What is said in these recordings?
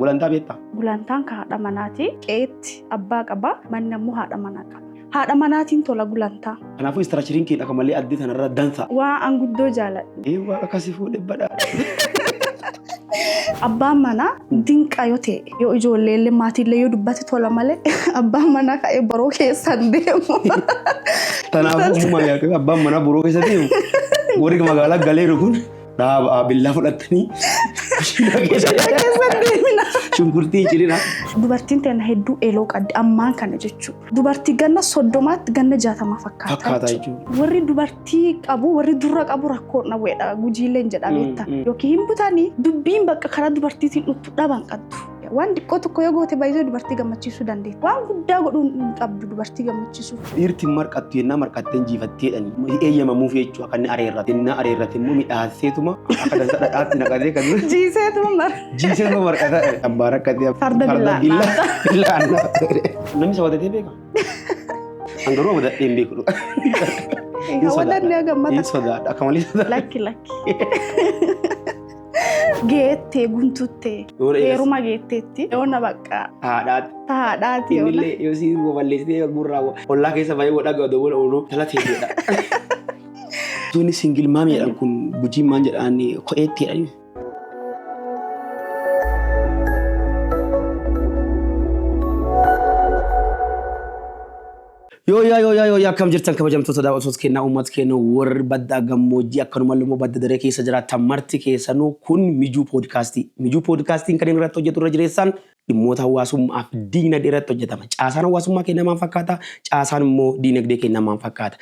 Gulantaa beektaa? Gulantaan kan haadha manaati. Qe'eetti abbaa qaba. Manni ammoo haadha manaa qaba. Haadha manaatiin tola gulantaa. Kanaafuu structureiin keenya akka malee addee tanarra dansa. Waa an guddoo jaaladhu. Ee, waaqa akkasii fuudhee badhaadha. Abbaan manaa dinqa yoo ta'e, yoo ijoolleellee maatiillee yoo dubbate tola malee, abbaan manaa ka'ee boroo keessan deemu. Kanaafuu uumamaa yaaqee abbaan manaa boroo keessa deemu, warri magaalaa galeeru kun dhaaba billaa fudhatanii kushiinaa keessa keessan deemina. Shunkurtii hin cirina. Dubartiin teenya hedduu eeloo qabdi ammaan kana jechuudha. Dubartii ganna 30tti ganna 60 fakkaata fakkaata jechuudha. Jechuudha. Warri dubartii qabu, warri durra qabu rakkoo dhaweedha. Gujiileen jedha beekta. Yookiin hin butanii dubbiin bakka karaa dubartiitiin dhuttu dhaban qabdu. Waan xiqqoo tokko yoo goote baay'ee dubartii gammachiisuu dandeetti. Waan guddaa godhuu hin qabdu dubartii gammachiisuuf. Dhiirti marqattu yennaa marqattee injifatteedhaan eeyyamamuuf jechuudha kan inni areerrate. Yennaa areerrate immoo midhaaseetuma akka dansa dhadhaatti naqatee kan Jiiseetuma mara. Jiiseetuma marqata. Abbaa rakkatee Farda billaan billaan. Namni sabatatee beeka. An garuu abadadhee hin beeku. Hin Wadanni gammata. Hin sodaadha. Akka malee sodaadha. Lakki lakki. Geettee guntuttee. Yoona eegas. Heeruma geetteetti. Yoona bakka Haadhaati. haadhaati yoona. Innillee yoo siin balleessitee gurraa ollaa keessa baay'ee wadhaa gadoo ooluu tala teesseedha. Tuni single mommy jedhan kun Gujiin maan jedhaan, ko'eetti jedhani. Yooyyaa, yooyyaa, yooyyaa! Akkam jirtan, kabajamtoota daawwattoota keenyaa, uummata keenya warri baddaa gammoojjii, akkanumallee immoo badda daree keessa jiraatan marti keessanuu? Kun Mijuu Poodkaastii. Mijuu Poodkaastiin kan inni irratti hojjetu irra jireessaan dhimmoota hawaasummaa fi diinagdee irratti hojjetama. Caasaan hawaasummaa keenyaa maal fakkaata? Caasaan immoo diinagdee keenyaa maal fakkaata?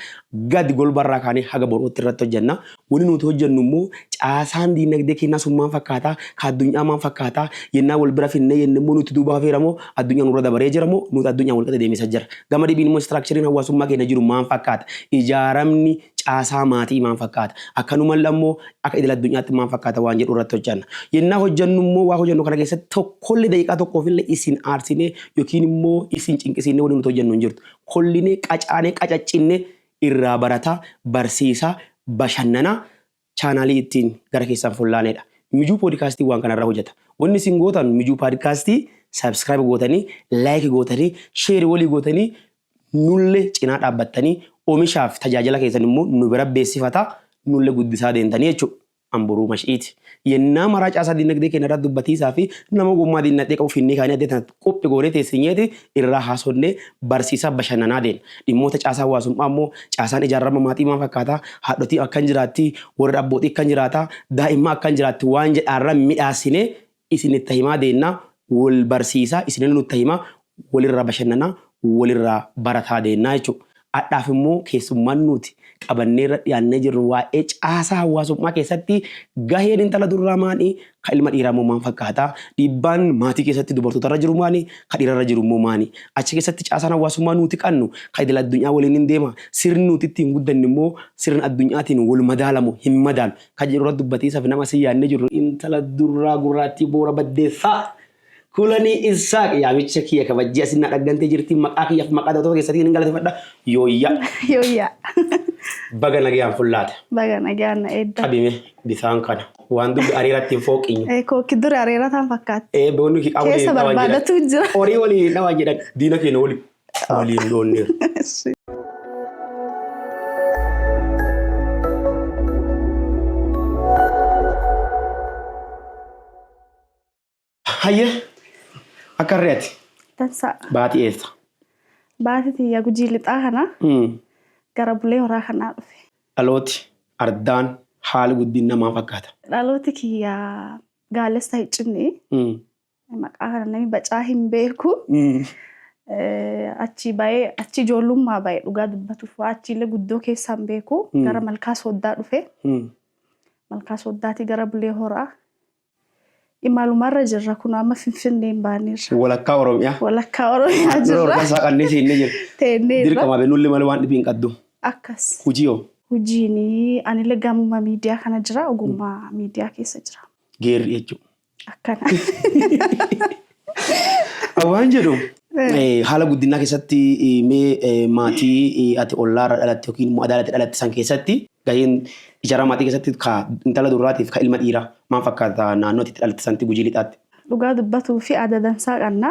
Gadi golbarraa kaanee haga borootti irratti hojjenna. Wanni nuti hojjennu immoo caasaan diinagdee keenyaa sun maal fakkaata? Ka addunyaa maal fakkaata? Yennaa wal bira finnee jenne immoo nuti duuba hafeera moo, addunyaa nurra dabaree jira moo, nuti addunyaa wal qixa deemisa jira? Gama dhibiin immoo structureiin hawaasummaa keenya jiru maal fakkaata? Ijaaramni caasaa maatii maal fakkaata? Akkanumallee immoo akka idil addunyaatti maal fakkaata waan jedhu irratti hojjenna. Yennaa hojjennu immoo waa hojjennu kana keessatti tokkollee daqiiqaa tokkoofillee isin aarsinee yookiin immoo isin cinqisiinee wanni nuti hojjennu hin jirtu. Kollinee, qacaanee, qacaccinnee irraa barataa, barsiisaa, bashannanaa chaanaalii ittiin gara keessan fullaanedha. Mijuu Poodikaastii waan kanarra hojjeta. Wanni isin gootan Mijuu Poodikaastii subscribe gootanii, like gootanii, share walii gootanii, nullee cinaa dhaabbattanii, oomishaaf tajaajila keessan immoo nu bira beeksifataa, nullee guddisaa deemtanii jechuudha. Amboruu mashiiti. Yennaa maraa caasaa dinagdee keenya irratti dubbatiisaa fi nama ogummaa dinagdee qabu finnee kaanii addee tana qophi goonee teessinyeeti irraa haasofnee barsiisaa bashannanaa deemna. Dhimmoota caasaa hawaasummaa immoo caasaan ijaarama maatii maal fakkaata, haadhotii akkan jiraatti, warri abbootii akkan jiraata, daa'imman akkan jiraatti waan jedhaarra midhaasinee isinitti himaa deemna, wal barsiisaa, isinillee nutti himaa, walirraa bashannanaa, walirraa barataa deemna jechuudha. Hadhaaf immoo keessummaan nuti qabannee irra dhiyaannee jirru waa'ee caasaa hawaasummaa keessatti gaheen intala durraa maali? Ka ilma dhiiraa immoo maal fakkaata? Dhiibbaan maatii keessatti dubartoota irra jiru maali? Ka dhiira irra jiru immoo maali? Achi keessatti caasaan hawaasummaa nuti qabnu ka idil addunyaa waliin hin deema. Sirni nuti ittiin guddanne immoo sirna addunyaatiin wal madaalamu hin madaalu. Ka jedhu irratti dubbatiisaaf nama si yaadnee jirru intala durraa gurraattii boora baddeessaa. Kulanii Isaaq yaamicha kiyya kabajjee asin na dhaggantee jirti, maqaa kiyyaaf maqaa daawwattoota keessatti hin galateeffadha. Yooyyaa. Yooyyaa. Baga nagayaan fullaate. Baga nagaan na eedda. Qabime bisaan kana. Waan dubbi ariiratti hin fooqinyu. Kookki dura areerataan fakkaatti. Boonni qaama Keessa waliin dhawan jedhan. barbaadatu jira. Horii waliin dhawan jedhan. Diina keenya waliin waliin dhoonneera. Hayyee, akka harreeti. Dansaa. Baatii eessa? Baati tiyya Gujii Lixaa kana, gara Bulee Horaa kanaa dhufe. Dhalooti, ardaan, haali guddinna maal fakkaata? Dhalooti kiyya Gaalessa Hiccinni. Maqaa kana namni bacaa hin beeku. Achi bahee, achi ijoollummaa bahee, dhugaa dubbatuuf waa achiillee guddoo keessaa hin beeku. Gara Malkaa Sooddaa dhufe. Malkaa Sooddaatii gara Bulee Horaa. Imalumarra jirra, kun amma Finfinnee hin baaneerra. Walakkaa Oromiyaa. Walakkaa Oromiyaa Dura jirra. Oromiyaa saaqannee seennee jirra. Teenneerra. Dirqama bennullee malee waan dhibii hin qabdu. Akkas. Hojii hoo? Hojiin anillee gamuma miidiyaa kana jira, ogummaa miidiyaa keessa jira. Geerri jechuudha. Akkana. Waan jedhu, haala guddinaa keessatti mee maatii ati ollaarra dhalatte yookiin immoo adaalatti dhalatte san keessatti gaheen ijaarama maatii keessatti ka intala durraatiif ka ilma dhiiraa maal fakkaata naannoo ati itti dhalatte sanatti, Gujii Lixaatti? Dhugaa dubbatuu fi aadaa dansaa qabna.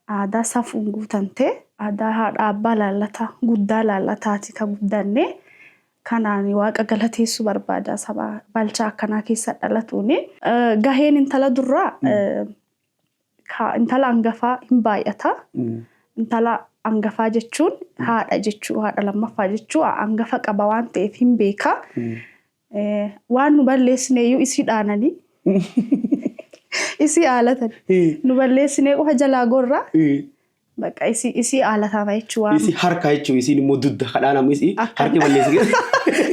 Aadaa safuun guutamte, aadaa haadha abbaa laallataa, guddaa laallataati ka guddanne. Kanaan Waaqa galateessuu barbaada saba balchaa akkanaa keessa dhalatuuni. Gaheen intala durraa intala hangafaa hin baay'ata. Intala hangafaa jechuun haadha jechuu, haadha lammaffaa jechuu, hangafa qaba waan ta'eef hin beeka. Waan nu balleessineeyyuu isii dhaananii. Isii haalatan. Nu balleessinee qofa jalaa gorra. Bakka isii haalatama jechuu waan. Isii harka jechuun isiin immoo dudda kadhaanamu isii harki balleessi.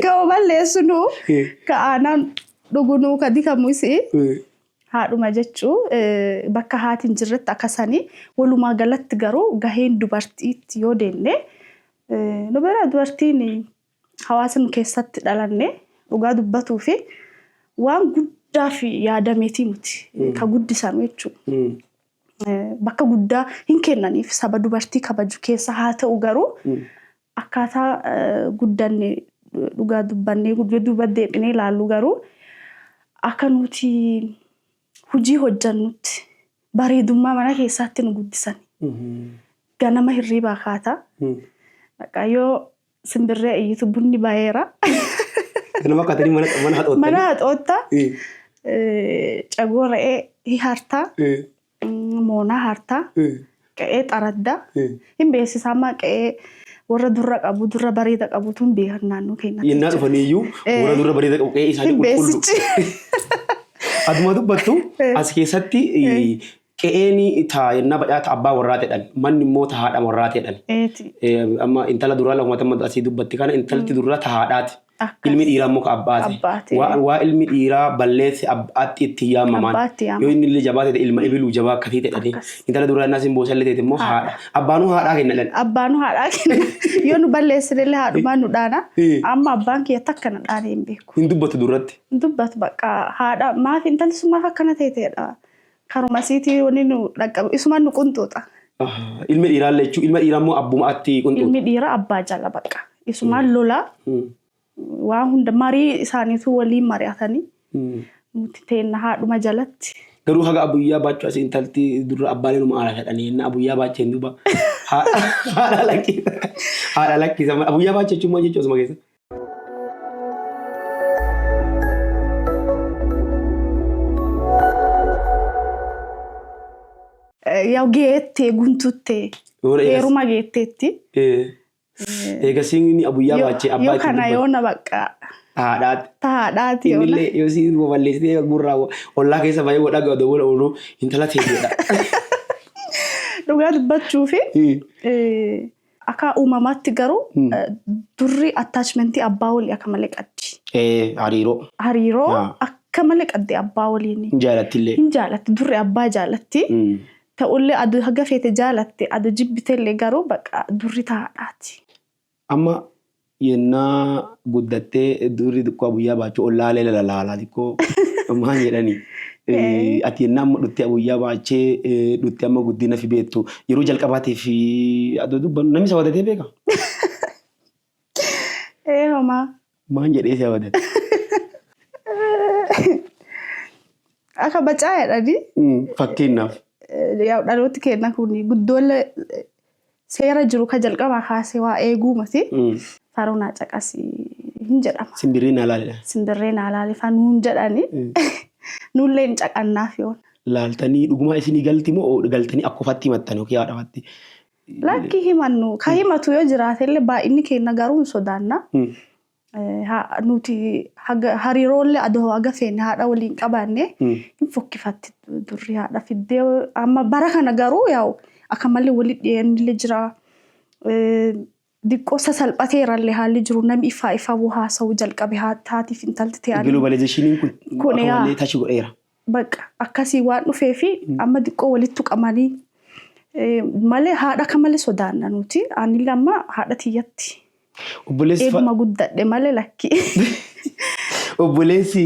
Ka balleessinu, ka aanaan dhugunuu, ka dikamu isii. Haadhuma jechuu bakka haati hin jirretti akkasanii. Walumaa galatti garuu gaheen dubartiitti yoo deemne, nu bira dubartiin hawaasa nu keessatti dhalanne dhugaa dubbatuu fi waan guddaa fi yaadameetii miti ka guddisanu jechuudha. Bakka guddaa hin kennaniif saba dubartii kabaju keessa haa ta'u garuu akkaataa guddanne dhugaa dubbannee duuba deebinee ilaallu garuu akka nuti hojii hojjannutti bareedummaa mana keessaatti nu guddisan. Ganama hirriibaa kaata. Bakka yoo simbirree iyyitu bunni baheera. Ganama kaatanii mana haxoottan. Mana haxootta. Cagoo re'ee hartaa. Moonaa hartaa. Qe'ee xaraddaa. Hin beeksisa amma qe'ee warra durra qabu, durra bareeda qabutu hin beekan naannoo keenyatti. Yennaa dhufaniiyyuu warra durra bareeda qabu qe'ee isaanii Hin qulqullu. beeksichi. Aduma dubbattu as keessatti qe'een ta yennaa badhaa ta abbaa warraa ta'edhan, manni immoo ta haadha warraa ta'edhan. Eeti. Amma intala duraa lafuma asii dubbatti kana intalti duraa ta haadhaati. Akkas. Ilmi dhiiraa immoo ka abbaati. Abbaati. Waa ilmi dhiiraa balleesse abbaatti itti yaamamaan. Abbaatti yaamama. Yoo inni illee jabaa ta'e ilma ibiluu jabaa akkasii ta'edhani. Akkas. Intala duraa innaa siin boosallee ta'e immoo haadha. Abbaanuu haadhaa kenna dhan. Abbaanuu haadhaa kenna. Yoo nu balleessine illee haadhumaan nu dhaana. Amma abbaan kiyya takka na dhaanee hin beeku. Hin dubbatu duratti. Hin dubbatu, bakka haadha maaf intalli sun maaf akkana ta'eedha. Karuma isiitii wanni nu dhaqqabu isumaan nu qunxuuxa. Ilmi dhiiraallee jechuun ilma dhiiraa immoo abbumaatti qunxuuxa. Ilmi dhiiraa abbaa jala bakka. Isumaan lolaa waan hunda marii isaaniitu waliin mari'atanii nuti teenna haadhuma jalatti. Garuu haga abuyyaa baachuu asii intalti dura abbaan inuma aara jedhanii inni abuyyaa baacheen duuba haadha lakkisa. Haadha lakkisa. Abuyyaa baachuu jechuun maal jechuudha osuma keessa? Yaa geettee guntuttee heeruma geetteetti. Eegasiin inni abuyyaa baachee abbaa Yoo ittiin kana dubbatu. yoona bakka Haadhaati. tahaadhaati yoona. Innillee yoo siin baballeessitee gurraa ollaa keessa bahee godhaa ga'u dabala ooluu intala teeteedha. Dhugaa dubbachuu fi akka uumamaatti garuu durri attachmentii abbaa walii akka malee qabdi. Hariiroo. Hariiroo Yaa. akka malee qabdi abbaa waliin. Hin jaalattillee. Hin jaalatti, durri abbaa jaalatti. Ta'ullee adu haga feete jaalatte adu jibbitellee garuu bakka durri tahaadhaati. Amma yennaa guddattee durri xiqqoo abuyyaa baachuu ollaalee lalaalaa xiqqoo maal jedhani. Ati yennaa amma dhuttee abuyyaa baachee dhuttee amma guddina fi beektu yeroo jalqabaatiif adoo dubbannu namni isa wadatee beeka. Ee homaa. Maan jedhee si wadate? Akka bacaa jedhani. Fakkeenyaaf. Yaa dhalooti keenya kun guddoollee seera jiru ka jalqabaa kaasee waa eeguu miti. Faruu naa caqasii hin jedhama. Simbirree naa laalidha. Simbirree naa laali fa nuun jedhani. Nullee hin caqannaaf yoon. Laaltanii dhugumaa isinii galti moo galtanii akkufatti himattan yookiin haadhafatti? Lakki himannu ka himatu yoo jiraatellee baay'inni keenya garuu hin sodaanna. Nuti hariiroollee adoo haga feene haadha waliin qabaanne hin fokkifatti durri haadha fiddee. Amma bara kana garuu yaa'u akka malee walitti dhiyeennillee jira. Diqqoo sasalphateerallee haalli jiru, namni ifaa ifaa haasa'uu jalqabe haatiif intalti ta'anii. Globalizationiin kun Kun akka yaa. malee tachi godheera. Bakka akkasii waan dhufee fi amma xiqqoo walitti tuqamanii malee haadha akka malee sodaanna nuti. Anillee amma haadha tiyyatti eeguma guddadhe malee lakki. Obboleessi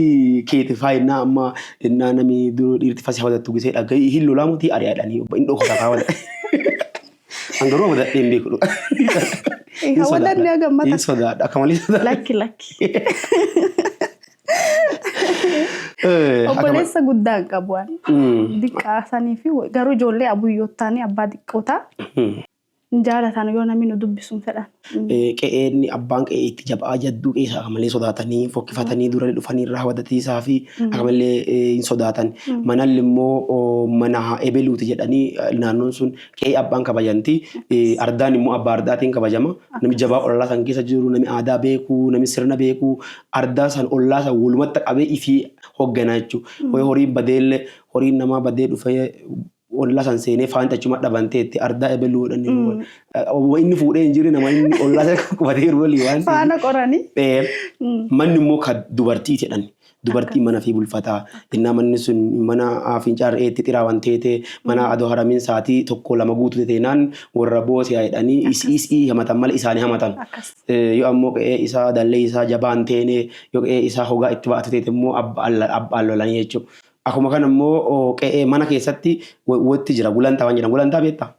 keeti faa innaa amma innaa namni duroo dhiirti fasi hawadattu gisee dhagahi hin lolaa mutii ari'aadhanii hin dhokata faa hawata. An garuu hawadadhee hin beeku. Hin hawadanne haga amma Hin sodaadha akka malee sodaadha. Lakki lakki. Obboleessa guddaa hin qabu ani. Diqqaa sanii fi garuu ijoollee abuyyoottaan abbaa diqqootaa hin jaalatan yoo namni nu dubbisuun fedhan. Qe'een abbaan qe'ee itti jabaa jadduu qe'ee isaa akka malee sodaatanii fokkifatanii dura dhufanii irraa hawwatatiisaa fi akka malee hin sodaatan. Manalli immoo mana ebeluuti jedhanii naannoon sun qe'ee abbaan kabajanti. Ardaan immoo abbaa ardaatiin kabajama. Namni jabaa ollaa san keessa jiru, namni aadaa beeku, namni sirna beeku, ardaa san ollaa san walumatti qabee ifii hoogganaa jechuudha. Horiin badeellee horiin namaa badee dhufee ollaa san seenee faanti achuma dhabanteetti ardaa ebeluu jedhanii inni fuudhee hin jirre nama inni ollaa san qubatee jiru walii waan ta'eef. Faana qoranii. Manni immoo kan dubartii jedhan. Dubartii mana fi bulfataa. Innaa manni sun mana fincaan re'eetti xiraawan teete mana adoo haramiin sa'aatii tokko lama guutu teenaan warra boosiyaa jedhanii isii hamatan malee isaanii hamatan. Yoo ammoo qe'ee isaa dallee isaa jabaan teene yoo qe'ee isaa hogaa itti ba'atu teete immoo abbaan lolanii jechuudha. Akkuma kana immoo qe'ee mana keessatti wanti jira gulantaa waan jedhamu. Gulantaa beektaa?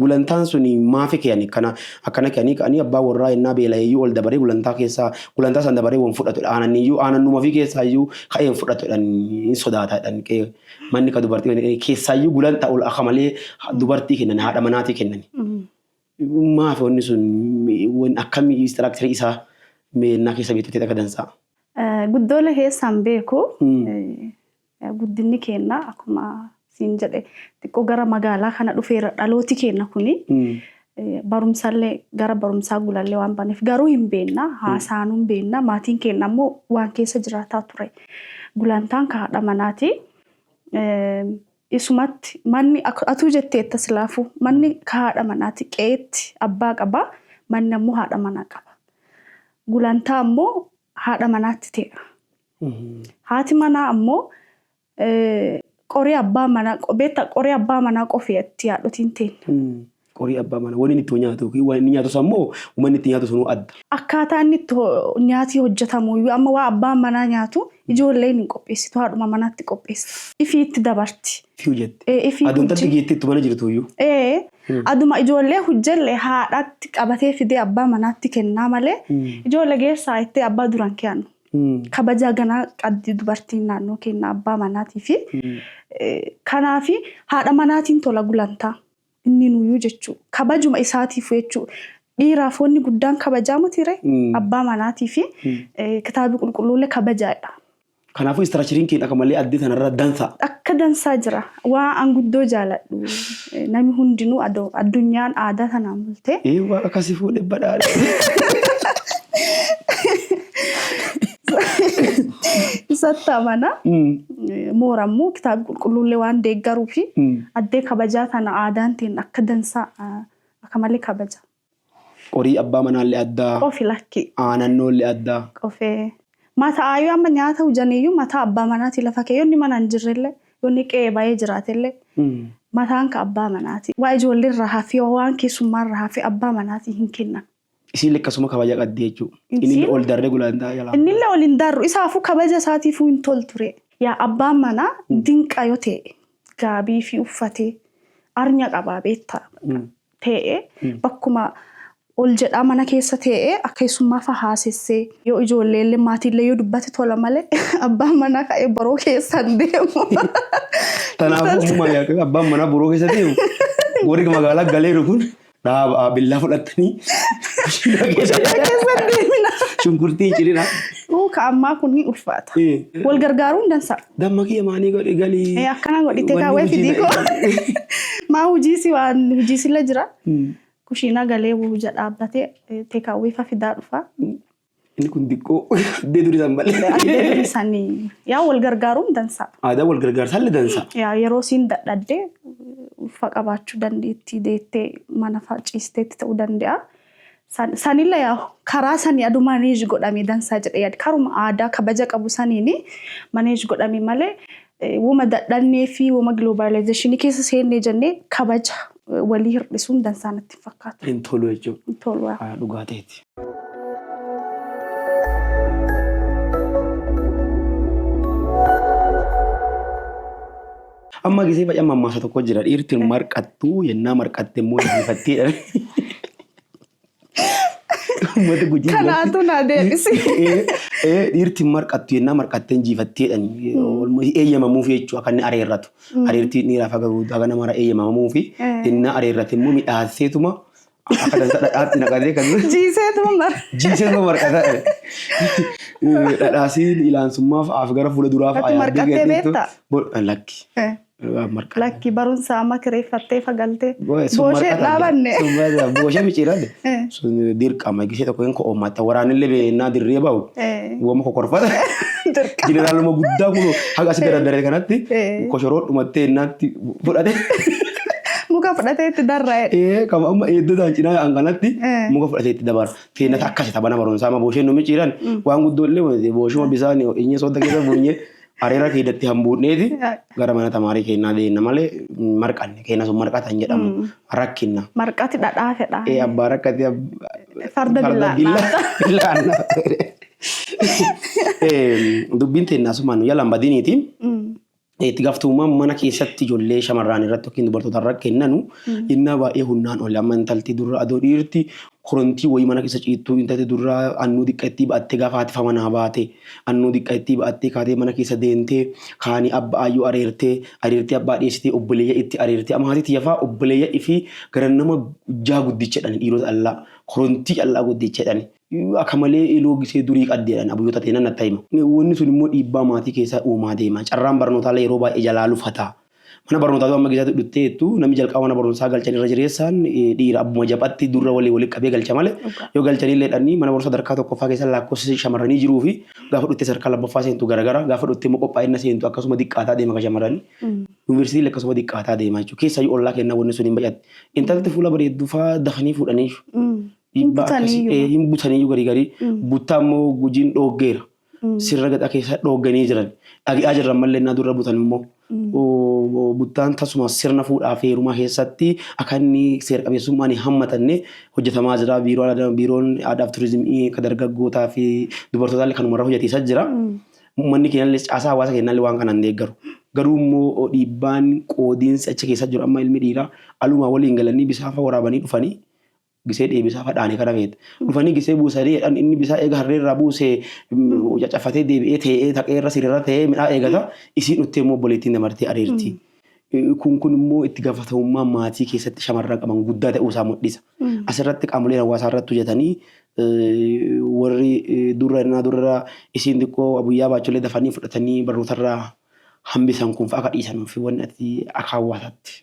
Gulantaan sun maafi keeyani kana akkana keeyanii ka'anii abbaa warraa yennaa beela'eeyyuu ol dabaree gulantaa keessaa gulantaa san dabaree wan fudhatudha. Aananiyyuu aanannuma fi keessaayyuu ka'ee hin fudhatu jedhan hin sodaata jedhan qe'ee manni ka dubartii keessaayyuu gulantaa ol akka malee dubartii kennan haadha manaatii kennan. Maafi wanni sun akkamii istiraakcharii isaa meennaa keessa beektu akka dansaa. Guddoolee keessaan beeku. Guddinni keenya akkuma siin jedhe xiqqoo gara magaalaa kana dhufeera dhalooti keenya kuni. Barumsallee gara barumsaa gulallee waan baneef garuu hin beekna haasaanuu hin beekna maatiin keenya ammoo waan keessa jiraataa ture. Gulantaan ka haadha manaati. Isumatti manni atuu jetteetta silaafuu manni ka haadha manaati qe'eetti abbaa qaba manni ammoo haadha manaa qaba. Gulantaa ammoo haadha manaatti ta'e. Haati manaa ammoo qorii abbaa manaa beektaa qorii abbaa manaa qofeetti haadhotiin teenya. Qorii abbaa manaa wanni inni itti nyaatu waan inni nyaatu ammoo uummanni itti nyaatu sunuu adda. Akkaataa inni itti nyaati hojjetamu iyyuu amma waa abbaan manaa nyaatu ijoolleen hin qopheessitu haadhuma manaatti qopheessiti. Ifii itti dabarti. Ifii hojjetti. Ifii Aduun tatti geettee itti mana jirtu iyyuu. Aduma ijoollee hojjellee haadhaatti qabatee fidee abbaa manaatti kennaa malee ijoollee geessaa itti abbaa duran kennu. Kabajaa ganaa qabdi dubartiin naannoo keenya abbaa manaatii fi kanaafi haadha manaatiin tola gulantaa inni nuyyuu jechuudha. Kabajuma isaatiif jechuudha. Dhiiraaf wanni guddaan kabajaa mitiire abbaa manaatii fi kitaabni qulqulluullee kabajaadha. Kanaafuu istiraachariin keenya akka malee addee sanarra dansa. Akka dansaa jira. Waa an guddoo jaaladhu. Namni hundinuu addunyaan aadaa tanaan bultee. Waaqa akkasii fuudhee badhaadha. Isatti amana. Moorammoo kitaabni qulqulluullee waan deeggaruu fi addee kabajaa tana aadaan teen akka dansaa akka malee kabaja. Qorii abbaa manaallee addaa. Qofi lakki. Aanannoollee addaa. Qofee. Mataa ayyuu amma nyaata hojjaniyyuu mataa abbaa manaati lafa kee yoonni mana hin jirrellee yoonni qe'ee baay'ee jiraatellee mataan ka abbaa manaati. Waa ijoollee irraa hafee waan keessummaa irraa hafee abbaa manaatii hin kennan. Isiin akkasuma kabaja qabdi jechuudha. Inni ol darree gulantaa jalaa. Innillee ol hin darru isaafuu kabaja isaatiifuu hin tolture. Yaa abbaan manaa dinqa yoo ta'e gaabii fi uffatee arnya qabaa beektaa ta'e bakkuma ol jedhaa mana keessa ta'e akka keessummaa fa'a haasessee yoo ijoolleellee maatiillee yoo dubbate tola malee abbaan manaa ka'ee boroo keessa hin deemu. Kanaafuu abbaan manaa boroo keessa deemu warri magaalaa galeeru kun dhaaba billaa fudhatanii keessa deemina. Shunkurtii cirina. Ka ammaa kun ni ulfaata. Wal gargaaruun dansa. Damma kiyya maanii godhe galii. Akkana godhite kaawwee fidii koo. Maa hojiisi waan hojiisilla jira. Kushiinaa galee buuja dhaabbatee teekaawwee fa fidaa dhufa. Inni kun xiqqoo addee durii san malee. Addee durii sanii yaa wal gargaaruun dansa. Aadaa wal gargaarsallee dansa. Yaa yeroo siin dadhabdee ulfa qabaachuu dandeettii deettee mana fa'a ciisteetti ta'uu danda'a. Sanillee yaa karaa sanii aduu maneej godhamee dansaa jedhee yaada. Karuma aadaa kabaja qabu saniini maneej godhame malee wama dadhannee fi wama giloobaalaayizeeshinii keessa seennee jennee kabaja walii hir'isuun dansaa natti hin fakkaatu. Hin tolu jechuudha. Hin tolu. Dhugaa ta'eeti. Amma gisee baay'ee mammaasa tokko jira. Dhiirti marqattuu yennaa marqatte immoo injifatteedha. Uummata Gujii biratti. Kanaatu na deebisi. Dhiirti hin marqattu yennaa marqattee hin jiifattee jedhan eeyyamamuuf jechuudha akka inni areerratu. Areertii dhiiraaf haga guutuu haga nama eeyyamamuufi yennaa areerrate immoo midhaasseetuma akka dansa dhadhaatti naqatee kan Jiiseetuma mara. Jiiseetuma marqata. Dhadhaasiin ilaansummaaf af gara fuula duraaf Ati marqattee beektaa? Lakki. Marqata. Lakki barumsa amma kireeffattee fagaltee. Sun Booshee marqata. dhaabanne. Sun marqata. Booshee micciirate. Sun dirqama. Gisee tokko hin ko'oommatta. Waraanillee beennaa dirree bahu. Wama kokorfata. Dirqama. Jeneraaluma guddaa kun haga asii dardaree kanatti koshoroo dhumattee ennaatti fudhate. Muka fudhatee itti darra'e. Kama amma eeddotaan cinaa yaa'an kanatti muka fudhatee itti dabara. Teennata akkasi tapana barumsaa amma boosheen nu micciiran waan guddoo illee booshuma bisaan inni soodda keessa buunye areera keeydatti hambuudneeti gara mana tamaarii keennaa deemna malee marqanne keenna sun marqatan jedhamu rakkinna. Marqati dhadhaa fedha. Abbaa rakkate Farda billaa. Billaa. Dubbiin teennaa sumaan yalaan badiniiti. Itti gaafatamummaan mana keessatti ijoollee shamarraan irratti yookiin dubartoota irra kennanu innaa baay'ee humnaan oli. Amma intalti durra adoo dhiirti korontii wayii mana keessa ciittuu intalti durra annuu diqqa itti ba'attee gaafa haati manaa baate annuu diqqa itti ba'attee kaatee mana keessa deemtee kaanii abba ayyuu areertee areertee abbaa dhiyeessitee obboleeyya itti areertee amma haati tiyya fa'aa obboleeyya ifii gara nama jaa guddicha jedhani dhiirota allaa korontii callaa guddicha jedhani. Akka malee iloo gisee durii qabdi jedhan abuyyoota ta'e nan natti hima. Wanni sun immoo dhiibbaa maatii keessaa uumaa deema. Carraan barnootaallee yeroo baay'ee jalaa lufata. Mana barnootaa amma keessatti dhuttee jettu namni jalqaba mana barumsaa galchan irra jireessaan dhiira abbuma japhatti durra walii walitti qabee galcha malee yoo galchanii illee mana barumsaa sadarkaa tokkoffaa keessa lakkoofsi shamarranii jiruu fi gaafa dhuttee sadarkaa lammaffaa seentu garagara gaafa dhuttee immoo qophaa'ina seentu akkasuma diqqaataa deema ka shamarranii. Yuunivarsiitiin akkasuma diqqaataa deema jechuudha. Keessayyuu ollaa kennaa wanni sun hin baay'ate. Intalti fuula bareedduu fa'aa dafanii fuudhanii dhiibbaa akkasii Butaniiyyuu. Hin butaniiyyuu garii garii. Buttaa immoo Gujiin dhooggeera. Sirra gaxaa keessa dhoogganii jiran. Dhagi'aa jirran mallee innaa durra butan immoo. Buttaan tasuma sirna fuudhaa fi heerumaa keessatti akka inni seera qabeessummaan hin hammatanne hojjetamaa jira. Biiroon aadaa fi turizimii kan dargaggootaa fi dubartootaallee kanumarra hojjetiisaa jira. Uummanni keenyallee caasaa hawaasa keenyallee waan kana hin deeggaru. Garuu immoo dhiibbaan qoodiinsi achi keessa jiru amma ilmi dhiiraa alumaa waliin galanii bisaafa waraabanii dhufanii gisee dheebisaa fadhaane kana feete. Dhufanii gisee buusanii jedhan inni bisaa eega harree irraa buuse caccafatee deebi'ee tee'ee taqee irra sirriirra tee'ee midhaa eegata. Isiin dhuttee immoo obboleettiin dabartee areerti. Kun immoo itti gaafatamummaa maatii keessatti shamarran qaban guddaa ta'uu isaa mul'isa. Asirratti qaamoleen hawaasaa irratti hojjetanii warri durra innaa durra isiin xiqqoo abuyyaa baacholee dafanii fudhatanii barnootarraa hambisan kun fa'a akka dhiisanuuf wanni ati akka hawaasaatti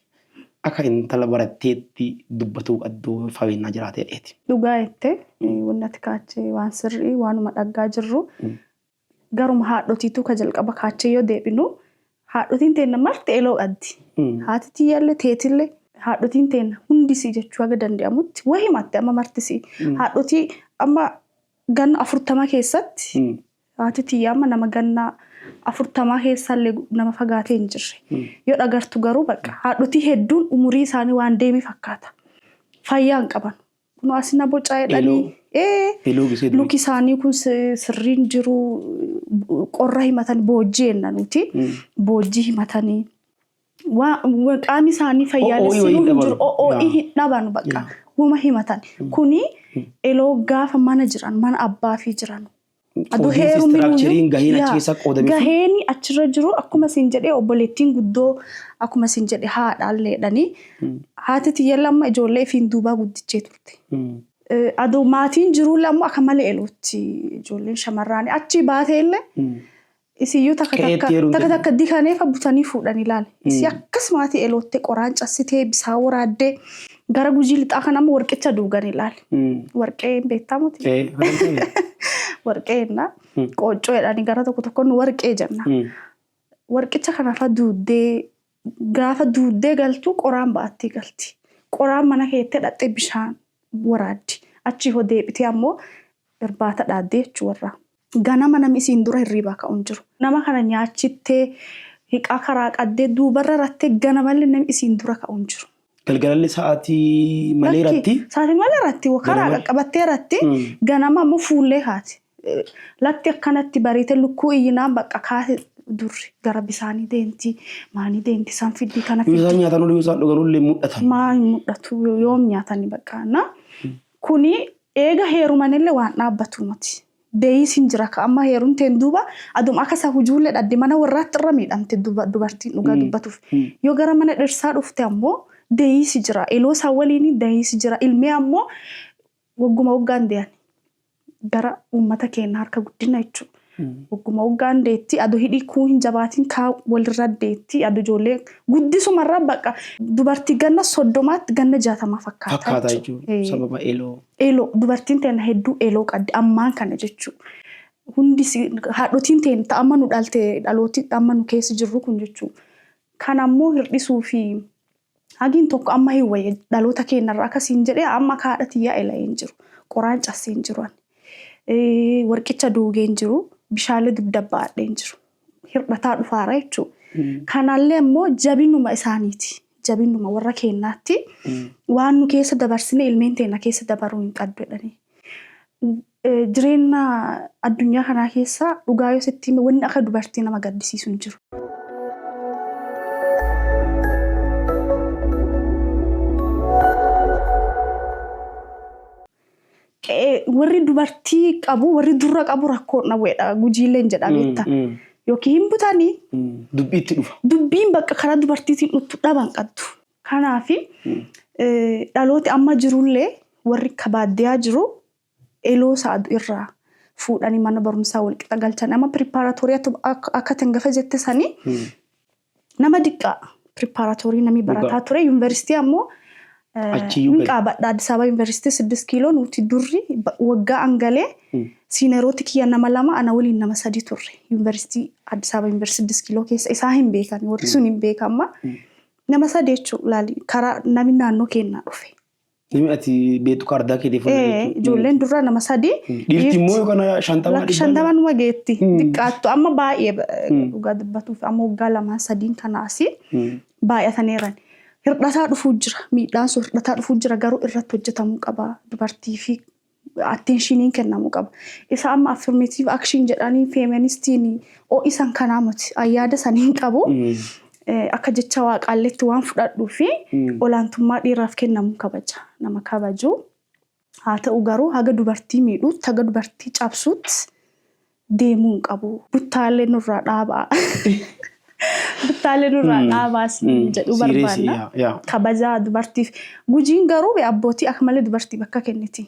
akka intala baratteetti dubbatuu qabdu fabeennaa jiraatee dheeti. Dhugaa jettee, wanni ati kaachee waan sirrii waanuma dhaggaa jirru. Garuma haadhotiitu ka jalqaba kaachee yoo deebinu haadhotiin teenna marti eloo qabdi. Haati tiyyaallee teetillee haadhotiin teenna hundisii jechuu haga danda'amutti waa himatte amma martisii. Haadhotii amma ganna 40 keessatti haati tiyya amma nama ganna 40 keessallee nama fagaatee hin jirre. Yoo dhagartu garuu bakka haadhotii hedduun umurii isaanii waan deeme fakkaata. Fayyaa hin qaban. Kun asina bocaa jedhanii. Eloo gisee durii. Luki isaanii kun sirriin jiru, qorra himatan, boojjii jenna nuti. Boojjii himatanii. Qaamni isaanii O'oo'ii wayii fayyaalessinuu hin hin jiru. dhaban. O'oo'ii hin dhaban bakka. Wama himatan. Kuni eloo gaafa mana jiran mana abbaa fi jiran. Aduu Qoodiinsi heerumni structure'n gaheen achi keessa qoodamee fi Gaheen achirra jiru akkuma siin jedhee obboleettiin guddoo akkuma siin jedhe haadhaallee jedhanii. Haati tiyya lama ijoollee ifiin duubaa guddichee turte. Aduu maatiin jiruu lamu akka malee elootti ijoolleen shamarraanii achi baatee illee isiyyuu takka Qe'eetti takka heerumte. Takka takka dikaneefa butanii fuudhan ilaale. Isii akkas maatii eloottee qoraan cassitee bisaan waraaddee gara Gujii lixaa kana ammoo warqicha duugan ilaale. Warqee hin beektaa miti? Warqee jenna. Qooccoo jedhanii gara tokko tokkoon warqee jenna. Warqicha kanafa duuddee gaafa duuddee galtu qoraan ba'attee galti. Qoraan mana keettee dhaqxee bishaan waraaddi. Achii hoo deebitee ammoo irbaata dhaaddee jechuu warra. Ganama namni isiin dura hirriibaa ka'u hin jiru. Nama kana nyaachittee hiqaa karaa qaddee duubarra rattee ganamallee namni isiin dura ka'u hin jiru. Galgalalli sa'aatii malee ratti. Sa'aatii malee ratti karaa Ganama. Qaqqabattee ratti ganama ammoo fuullee kaati. Latti akkanatti bariite lukkuu iyyinaan bakka kaate durri gara bisaanii deemti maanii deemti san fiddii kana Yoo isaan fiddi. nyaatan yoo isaan dhugan illee mul'atan. Maa hin mul'atu yoom nyaatanii bakka na kuni. Eega heerumanillee waan dhaabbatu miti. Deeyis hin jira ka amma heerumteen duuba aduma akka isa hujuullee dhadde mana warraatti irra miidhamte dubartiin dhugaa dubbatuuf. Yoo gara mana dhirsaa dhufte ammoo deeyisi jira. Eloo isaa waliin deeyisi jira. Ilmee ammoo wagguma waggaan deeyan gara uummata keenya harka guddina jechuudha. Wagguma waggaan deetti adu hidhii kuu hin jabaatiin kaa walirra deetti adu ijoollee guddisumarra bakka dubartii ganna 30tti ganna 60 fakkaata Fakkaata jechuudha. Sababa eeloo. Eeloo dubartiin teenya hedduu eeloo qabdi ammaan kana jechuudha. Hundi haadhotiin teenya ta amma nu dhalte dhalootii amma nu keessa jirru kun jechuudha. Kan ammoo hir'isuu fi hagiin tokko amma hin wayya dhaloota keenyarraa akkasiin jedhee amma akka haadha tiyyaa eela'ee hin jiru. Qoraan cassee hin jiru. Warqicha duugee hin jiru. Bishaalee dugda baadhee hin jiru. Hir'ataa dhufaara jechuudha. Kanallee immoo jabinuma isaaniiti. Jabinuma warra keenyaatti waan nu keessa dabarsine ilmeen teenya keessa dabaruu hin qabdu jedhanii. Jireenya addunyaa kanaa keessa dhugaa yoo sitti hime wanni akka dubartii nama gaddisiisu hin jiru. Warri dubartii qabu warri durra qabu rakkoo dhabuudha. Gujiileen jedha beekta. Yookiin hin butanii Dubbiitti dhufa. Dubbiin bakka karaa dubartiitiin dhuftu dhaban qabdu. Kanaaf dhalooti amma jirullee warri akka baadiyyaa jiru eloo sa'adu irraa fuudhanii mana barumsaa wal qixa galchan. Amma preparatory akka tangafa jette sanii nama diqqaa preparatory namni barataa ture. Yuunivarsiitii ammoo Achiyyuu hin gadi. qaabadha. Addis Ababa Yuunivarsiitii 6 kiiloo nuti durri waggaa angalee seniorooti kiyya nama lama, ana waliin nama sadi turre. Yuunivarsiitii Addis Ababa Yuunivarsiitii 6 kiiloo keessa isaa hin beekan, warri sun hin beekamma. Nama sadi jechuun laali karaa namni naannoo keenyaa dhufe. Namni ati beektu kaardaa keetii fuula. Ijoolleen durra nama sadi. Dhiirti immoo yookaan 50 Lakki 50numa geetti. Xiqqaattu amma baay'ee dhugaa dubbatuuf amma waggaa lamaan sadiin kanaasi baay'ataniiran. Hir'ataa dhufuu jira. Miidhaan sun hir'ataa dhufuu jira, garuu irratti hojjetamuu qaba. Dubartii fi attentioniin kennamuu qaba. Isa amma affirmative action jedhanii feministiin ho'isan kanaa miti. Ayyaada sanii hin qabu. Akka jecha waaqaalleetti waan fudhadhuu fi olaantummaa dhiiraaf kennamuu kabaja. Nama kabaju. Haa ta'u garuu haga dubartii miidhuutti, haga dubartii cabsuutti deemuu hin qabu. Buttaalee nurraa dhaabaa. Buttaalee nurraa dhaabaa jedhuu barbaanna. Kabajaa dubartiif. Gujiin garuu abbootii akka malee dubartii bakka kenniti.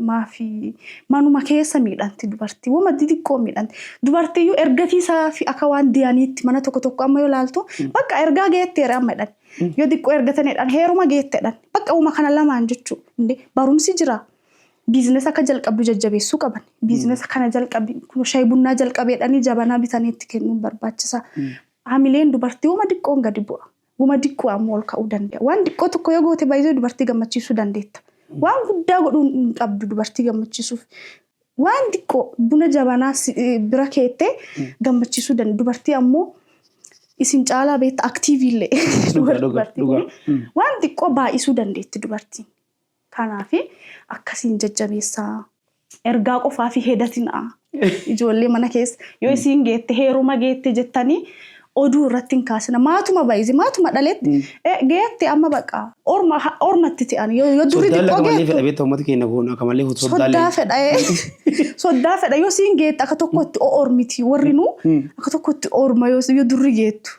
Maafi manuma keessa miidhamti dubartii. Wama xixiqqoo miidhamti. Dubartiyyuu ergatiisaa fi akka waan diyaniitti mana tokko tokko amma yoo ilaaltu bakka ergaa geetteera amma jedhan. Yoo xiqqoo ergatanidhaan heeruma geetteedhaan. Bakka uuma kana lamaan jechuudha. Barumsi jira. Business akka jalqabdu jajjabeessuu qaban. Business kana jalqabi shaayii bunnaa jalqabeedhanii jabanaa bitanii itti kennuun barbaachisa. Hamileen dubartii wama xiqqoon gadi bu'a. Wama xiqqoo ammoo ol ka'uu danda'a. Waan xiqqoo tokko yoo goote baay'ee dubartii gammachiisuu dandeetta. Waan guddaa godhuu hin qabdu dubartii gammachiisuuf. Waan xiqqoo buna jabanaa bira keettee gammachiisuu dandeetta. Dubartii ammoo isin caalaa beekta activeiillee. Dubartii kun waan xiqqoo baay'isuu dandeetti dubartiin. Kanaaf akkasiin jajjabeessaa. Ergaa qofaa fi hedatinaa. Ijoollee mana keessa yoo isiin geette heeruma geette jettanii oduu irratti hin kaasina. Maatuma baay'ise maatuma dhaletti geette amma baqa ormatti ta'an yoo durri Soddaan xiqqoo akka malee geettu. fedha beektaa uummata keenya kun akka malee soddaallee. Soddaa fedha, soddaa fedha. Yoo siin geette akka tokkotti ormiti warri nu akka tokkotti orma yoo durri geettu.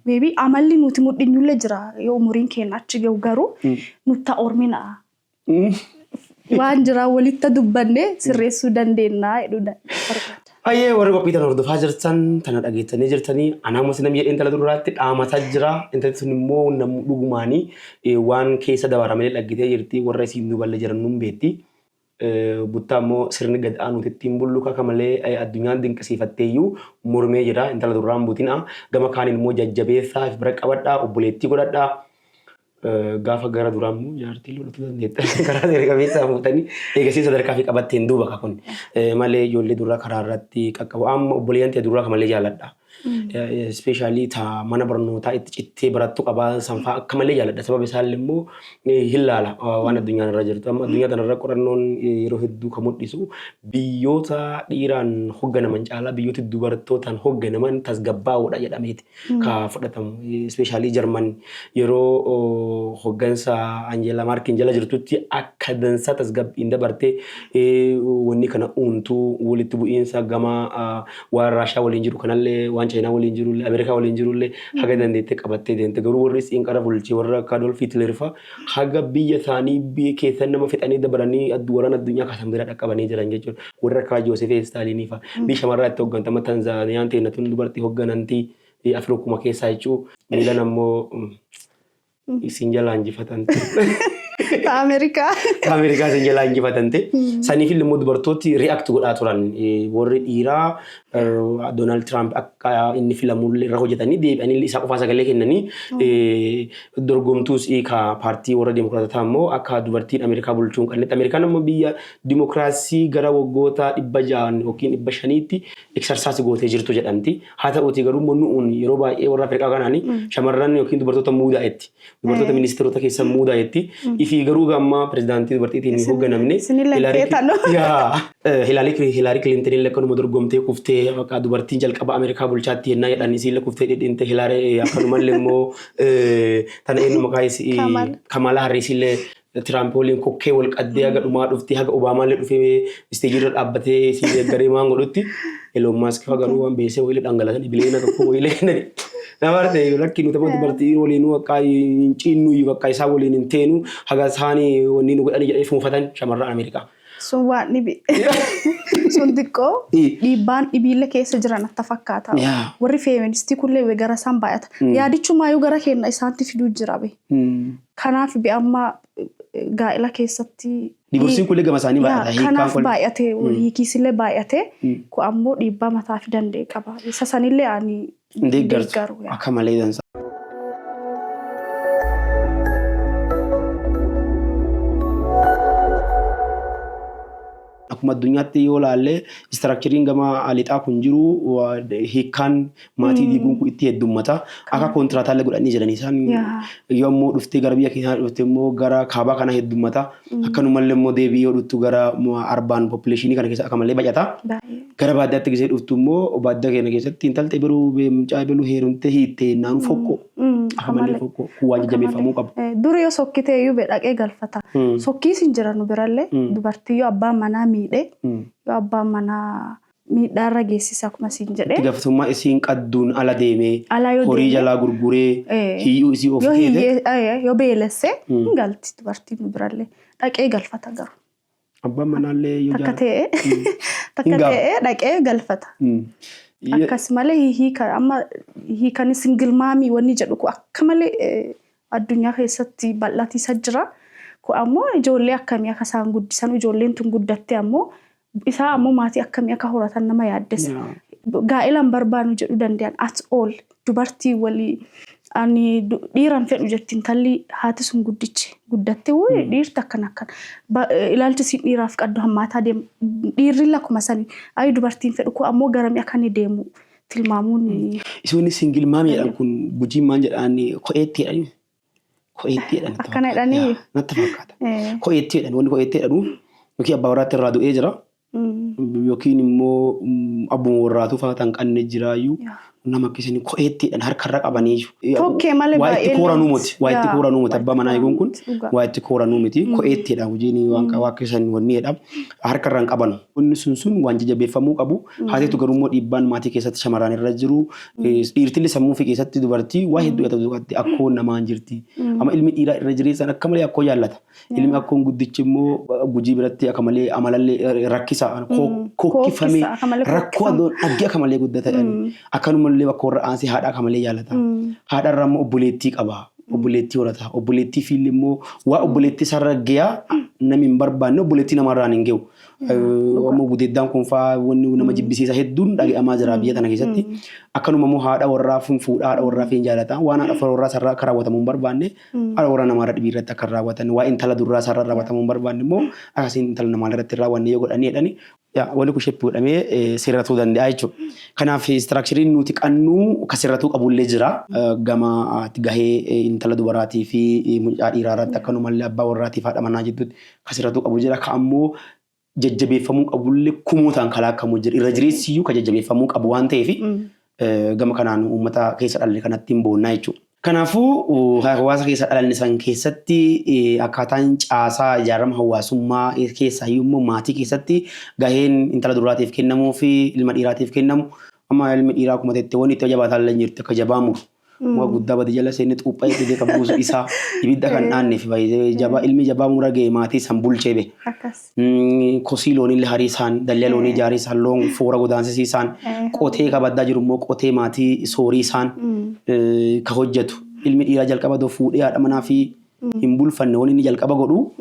Maybe amalli nuti mudhinyullee jira yoo umuriin keenya achi gahu, garuu nutta ormina. Waan jira walitti dubbanne sirreessuu dandeenya jedhuu barbaada. Baay'ee warri qophii tana hordofaa jirtan tana dhageessanii jirtanii anaamas namni jedhee intala duraatti dhaamataa jira. Intalli sun immoo namni dhugumaanii waan keessa dabaramee dhaggitee jirti, warra isiin duuballe jiran nun beetti. Buttaa immoo sirni gad aanuuti ittiin bullu kaka malee addunyaan dinqisiifatteeyyuu mormee jira. Intala duraan butina. Gama kaaniin immoo jajjabeessaa bira qabadhaa, obboleettii godhadhaa. Gaafa gara duraa immoo jaartii lolatu dandeetta. Karaa seera qabeessaa fuutanii eegasii sadarkaa fi qabatteen duuba kakun. Malee ijoollee duraa karaa irratti qaqqabu. Amma obboleeyyan ta'e duraa kamalee jaaladha. Especially ta mana barnootaa itti cittee barattu qabaa sanfaa akka malee jaaladha. Sababa isaallee immoo hin laala waan addunyaan irra jirtu. Amma addunyaa tanarra qorannoon yeroo hedduu kan mul'isu biyyoota dhiiraan hogganaman caalaa biyyoota dubartootaan hogganaman tasgabbaa'oodha jedhameeti ka fudhatamu. Especially Jarman yeroo hoggansa Angela Merkel jala jirtutti akka dansaa tasgabbiin dabartee, wanni kana uumtuu walitti bu'iinsa gama waan Raashaa waliin jiru kanallee, waan Chaayinaa waliin jirullee, Ameerikaa waliin jirullee haga dandeettee qabattee deemte. Garuu warri isiin qara bulchee warra akka Adolf Hitler fa'a haga biyya isaanii biyya keessa nama fixanii dabaranii waraana addunyaa kaasan bira dhaqqabanii jiran jechuudha. Warra akka Joosef Staalinii fa'a. Biyya shamarraa itti hooggantama Tanzaaniyaan ta'e tun dubartii hoogganantii Afrikuma keessaa jechuudha. Miilan ammoo isin jalaa injifatante. Ameerikaa. Ameerikaa isin jalaa injifatante. Saniif illee immoo dubartooti react godhaa turan. Warri dhiiraa Doonaald Tiraamp akka inni filamullee irra hojjetanii deebi'anii isaa qofaa sagalee kennanii, dorgomtuus ka paartii warra Dimokiraatotaa immoo akka dubartiin Ameerikaa bulchuu hin qabnetti. Ameerikaan immoo biyya dimokiraasii gara waggoota 600 yookiin 500tti exercise gootee jirtu jedhamti. Haa ta'uutii garuu immoo nu'uun yeroo baay'ee warra Afrikaa kanaani shamarran yookiin dubartoota muudaa'etti. Dubartoota ministeerota keessa muudaa'etti. Ifii garuu gamma pirezidaantii dubartiitiin hin hoogganamne. Isinillee feetanu. Hilaari Kilinton illee akkanuma dorgomtee kuftee, maqaa dubartiin jalqaba Ameerikaa bulchaatti yennaa jedhan isiillee kuftee dhidhinte. Hilaari akkanumallee immoo tana eenyu maqaa isii? Kamala Harris illee Tiraamp waliin kokkee wal qaddee haga dhumaa dhuftee, haga Obaamaallee dhufee isteejii irra dhaabbatee si deeggaree maan godhutti. Elon Musk fa garuu waan beesee wayilee dhangalasanii biliyoona 1 wayilee kennani. Nama ta'e rakki nuti amma dubartii waliin bakka hin ciinnu, bakka isaan waliin hin teenu haga isaanii wanni nu godhanii jedhanii fuunfatan shamarran Ameerikaa. Sun waan dhibi. Sun xiqqoo dhiibbaan dhibiillee keessa jiran natti fakkaata. Warri feministii kunillee gara isaan baay'ata. Yaadichumaayyuu gara keenya isaantti fiduu jira be. Kanaaf bi amma gaa'ela keessatti. Divorceiin kunillee gama isaanii baay'ata. Hiikkaan Kanaaf baay'ate, hiikiisillee baay'ate. Kun ammoo dhiibbaa mataa fi danda'e qaba. Isa sanillee ani Hin deeggartu. Deeggaru. Akka malee dansa. Akkuma addunyaatti yoo ilaalle, structureiin gama lixaa kun jiru hiikkaan maatii diiguun kun itti heddummata. Akka kontiraataallee godhanii jiran isaan. Yoo ammoo dhuftee gara biyya keenyaa dhufte immoo gara kaabaa kana heddummata. Akkanumallee immoo deebi'ee yoo dhuftu gara urban population kana keessa akka malee baay'ata. Gara baadiyyaatti gisee dhuftu immoo baadiyyaa keenya keessatti intalti ebaluu mucaa ebaluu heerumtee hiittee naanu fokkoo. Akka malee fokkoo kun waan jajjabeeffamuu qabu. Dur yoo sokkitee iyyuu dhaqee galfata. Sokkiis hin jira nu birallee, dubartii yoo abbaan manaa miidhe, yoo abbaan manaa miidhaarra geessisa akkuma siin jedhee. Itti gaafatamummaa isiin qadduun ala deemee Ala yoo horii deeme, jalaa gurguree hiyyuu isii of yoo keete. Hiyyee yoo beelesse hin galti dubartiin nu birallee, dhaqee galfata garuu. Abbaan manaallee yoo Takka ta'ee takka Hin gaafa. ta'ee dhaqee galfata. Akkas malee hiika amma hiikani single momii wanni jedhu kun akka malee addunyaa keessatti bal'atiisa jira. Kun ammoo ijoollee akkamii akka isaan guddisan, ijoolleen tun guddatte ammoo isaa ammoo maatii akkamii akka horatan nama yaaddessa. Gaa'ela hin barbaannu jedhuu danda'an at all, dubartii walii ani dhiira hin fedhu jetti intalli haati sun guddichi guddatte, wuyi dhiirti akkana akkana ilaalchi isiin dhiiraaf qabdu hammaataa deema, dhiirri lakkuma sani ayi dubartiin fedhu. Kun ammoo garamii akka inni deemu tilmaamuun. Isoonni single momii jedhan kun Gujiin maal jedhaan? Ko'eetti jedhanii. Ko'eetti jedhan. Akkana jedhanii? Yaa, natti fakkaata. Ko'eetti jedhan. Wanni ko'eetti jedhanu yookiin abbaa warraatti irraa du'ee jira. Yookiin immoo abbuma warraatu fa'aa tan qanne jiraayyuu nama akkasiin ko'eetti jedhan harkarra qabanii. Tokkee malee Waa itti baay'ee kooranuu miti. Waa itti kooranuu miti. Abbaa manaa eeguun kun waa itti kooranuu miti. Ko'eetti jedha hojiin waan waa akkasiin wanni jedha. Harkarra hin qabanu. Wanni sun sun waan jajjabeeffamuu qabu. Haa ta'u garuu immoo dhiibbaan maatii keessatti shamarran irra jiru. Dhiirtillee sammuu ofii keessatti dubartii waa hedduu jedhatu qabdi. Akkoon namaan jirti. Amma ilmi dhiiraa irra jireessaan akka malee akkoo jaallata. Ilmi akkoon guddichi immoo Gujii biratti akka malee amalallee rakkisa. Kokkifamee Kookkisa, akka malee rakkoo kookkifama. adoon dhagge akka malee guddata jedhani. Akkanumallee bakka warra aansee haadha akka malee jaallata. Haadha irraa immoo obboleettii qaba. Obboleettii horata. Obboleettii fiilli immoo waa obboleettii isaarra gayaa namni hin barbaanne obboleettii namarraan hin gahu. Ammoo gudeeddaan kun faa wanni nama jibbisiisa hedduun dhaga'amaa jira biyya tana keessatti. Akkanuma immoo haadha warraa fuudha, haadha warraa fi jaalata. Waan haadha warraa sarara akka raawwatamu hin barbaanne haadha warraa namaarra dhibii irratti akka raawwatan, waa intala durraa sarara raawwatamuu hin barbaanne immoo akkasiin intala namaa irratti hin raawwanne yoo godhanii jedhani. Yaa, wanni kun shape godhamee sirratuu danda'a jechuudha. Kanaaf structureiin nuti qabnu ka sirratuu qabullee jira. Gama gahee intala dubaraatii fi mucaa dhiiraa irratti, akkanumallee abbaa warraatii fi haadha manaa jidduutti ka sirratuu qabu jira. Ka ammoo jajjabeeffamuu qabullee kumootaan kalaakkamu jira. Irra jireessiyyuu ka jajjabeeffamuu qabu waan ta'eef, gama kanaan uummata keessa dhalanne kanatti hin boonnaa jechuudha. Kanaafuu hawaasa keessa dhalanne san keessatti akkaataan caasaa ijaarama hawaasummaa keessaayyuu immoo maatii keessatti gaheen intala duraatiif kennamuu fi ilma dhiiraatiif kennamu, amma ilmi dhiiraa akkuma tettee wanni itti jabaataa illee jirti akka jabaa muru. Muka guddaa badi jala seenne xuuphaa fidee kan buusu isaa, ibidda kan dhaanneef baay'ee jabaa, ilmi jabaa mura ga'e maatii san bulchee be. Akkas. Kosii loonillee hariisaan, dallee loonii ijaariisaan, loon foora godaansisiisaan, qotee kabaddaa jiru immoo qotee maatii sooriisaan ka hojjetu. Ilmi dhiiraa jalqaba doo fuudhee haadha manaa fi hin bulfanne, wanni inni jalqaba godhu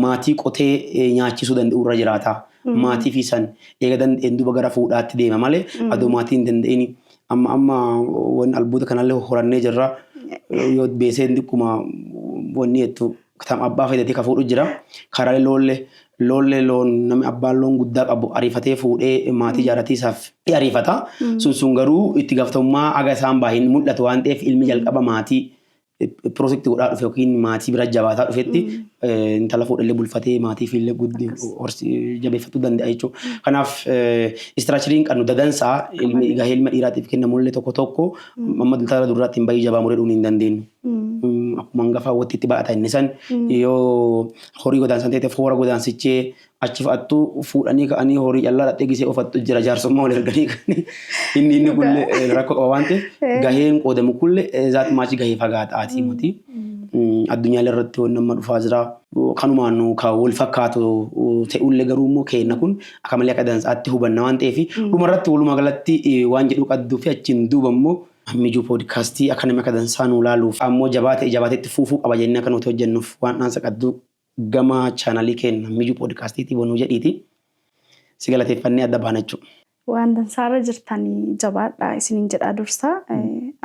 maatii qotee nyaachisuu danda'u irra jiraata. Maatii fi san eega danda'een duuba gara fuudhaatti deema malee, adoo maatii hin danda'in amma amma wanni albuuda kanallee horannee jirra. Yoo beeseen xiqquma wanni jettu tam abbaa fayyadee ka fuudhu jira. Karaalee loollee loollee loon namni abbaan loon guddaa qabu ariifatee fuudhee maatii ijaarratiisaaf ariifata. Sun sun garuu itti gaafatamummaa aga isaan baay'een mul'atu waan ta'eef, ilmi jalqaba maatii protect godhaa dhufe yookiin maatii bira jabaataa dhufetti intala fuudhallee bulfatee maatii fiillee guddi jabeeffachuu danda'a jechuudha. Kanaaf structureiin qabnu dadansaa, ilmi gahee ilma dhiiraatiif kennamullee tokko tokko amma intala duraatti hin baay'ee jabaa muree dhuunii hin dandeenyu. Akkuma hangafa hawwatti itti baata inni san yoo horii godaansan ta'e, foora godaansichee achi fa'attu fuudhanii ka'anii horii callaa dhaqxee gisee ofattu jira, jaarsummaa wal erganii ka'anii inni kullee rakkoo qaba waan ta'eef, gaheen qoodamu kullee zaati maachi gahee fagaataati miti. Addunyaalee irratti wanni amma dhufaa jira. Kanumaan ka wal fakkaatu ta'ullee, garuu immoo keenna kun akka malee akka dansaatti hubanna waan ta'eef, dhumarratti walumaa galatti waan jedhu qadduu fi achiin duuba immoo Mijuu Podcastii akka namni akka dansaa nuu laaluuf ammoo jabaate jabaatetti fuufuu qaba jennee akka nuti hojjennuuf waan dhaansa qadduu gama channelii keenya Mijuu Podcastiitii bonuu jedhiiti si galateeffannee adda baana jechuudha. Waan dansaarra jirtanii jabaadha isiniin jedhaa. Dursa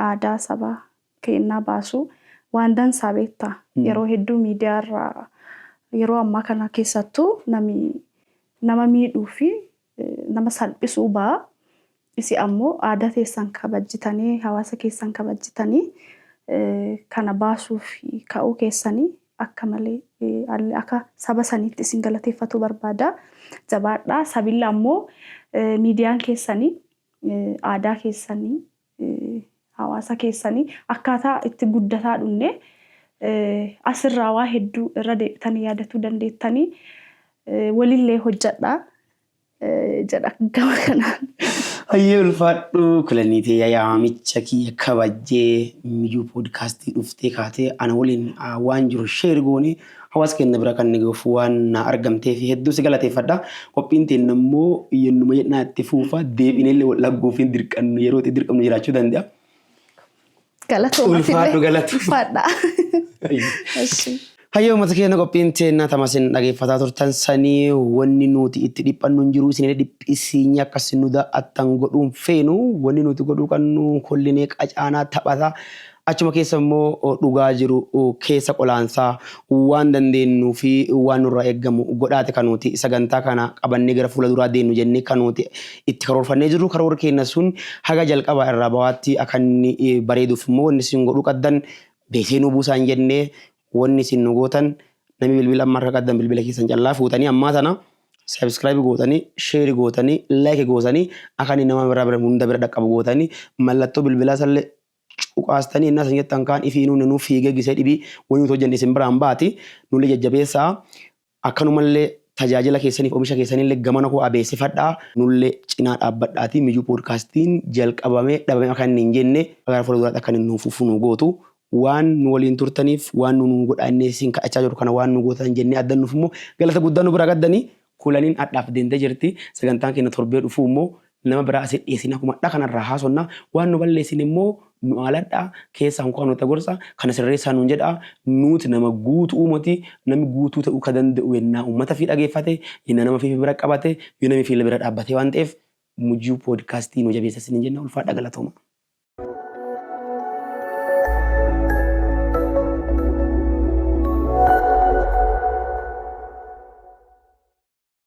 aadaa saba keenyaa baasuu waan dansaa beektaa. Yeroo hedduu miidiyaarraa yeroo ammaa kana keessattuu nami nama miidhuu fi nama salphisuu ba'a. Isi ammoo aadaa teessan kabajjitanii, hawaasa keessan kabajjitanii, kana baasuu fi ka'uu keessanii akka malee akka saba saniitti isin galateeffatuu barbaada. Jabaadhaa. Sabilla ammoo miidiyaan keessanii aadaa keessanii, hawaasa keessanii akkaataa itti guddataa dhunne asirraa waa hedduu irra deebitanii yaadatuu dandeettanii, walillee hojjedhaa jedha gama kanaan. Hayyee, ulfaadhu Kulaniitee, yaamicha kiyya kabajjee Mijuu Podcastii dhuftee kaatee ana waliin waan jiru share goone hawaasa keenya bira kan gahuuf waan na argamtee fi hedduu si galateeffadha. Qophiin teenya immoo yennuma jennaa itti fuufa, deebinee wal dhagguuf hin dirqannu, yeroo itti dirqamnu jiraachuu danda'a. Galatooma. Ulfaadhu, galatu. Ulfaadha. Hayyoo uummata keenya, qophiin teenya tamasin dhageeffataa turtan sanii, wanni nuti itti dhiphannu hin jiru, isin dhiphisiinyi akkasin nu da'attan godhuun feenu. Wanni nuti godhuu qabnu kollinee qacaanaa taphataa, achuma keessa immoo dhugaa jiru keessa qolaansaa waan dandeenyuu fi waan nurraa eeggamu godhaate kan nuti sagantaa kana qabannee gara fuula duraa deemnu jennee kan nuti itti karoorfannee jirru. Karoora keenya sun haga jalqabaa irraa bawaatti akka inni bareeduuf immoo wanni isin godhuu qabdan, beekee nu buusaa hin jennee, wanni isin nu gootan, namni bilbila amma harka qabdan bilbila keessan callaa fuutanii ammaa tana subscribe gootanii, share gootanii, like gootanii, akka inni nama biraa bira hunda bira dhaqqabu gootanii, mallattoo bilbilaa sallee cuqaastanii, innaa isin jettan kaan ifii nuuni nu fiigee gisee dhibii wanni nuti hojjenne isin biraan baati. Nullee jajjabeessaa, akkanumallee tajaajila keessaniif oomisha keessanillee gamana koo abeessifadhaa, nullee cinaa dhaabbadhaati Mijuu Podcastiin jalqabamee dhabamee akka inni hin jenne gara fuula duraatti akka inni nuuf fufu nu gootu. Waan nu waliin turtaniif, waan nu nu godhaa inni isin kadhachaa jiru kana waan nu gootan jennee addannuuf immoo galata guddaa nu biraa gaddanii. Kulaniin hadhaaf deemtee jirti. Sagantaan keenya torbee dhufuu immoo nama biraa asii dhiyeessine akkuma hadhaa kanarraa haasonna. Waan nu balleessine immoo nu aaladha keessaan koo nuti gorsa kana sirreessaa nuun jedha. Nuti nama guutuu uumati, namni guutuu ta'uu ka danda'u yennaa uummata fi dhageeffate, yennaa nama fi bira qabate, yoo namni fi bira dhaabbate waan ta'eef, Mijuu Podcastii nu jabeessa isin jenna. Ulfaadha, galatooma.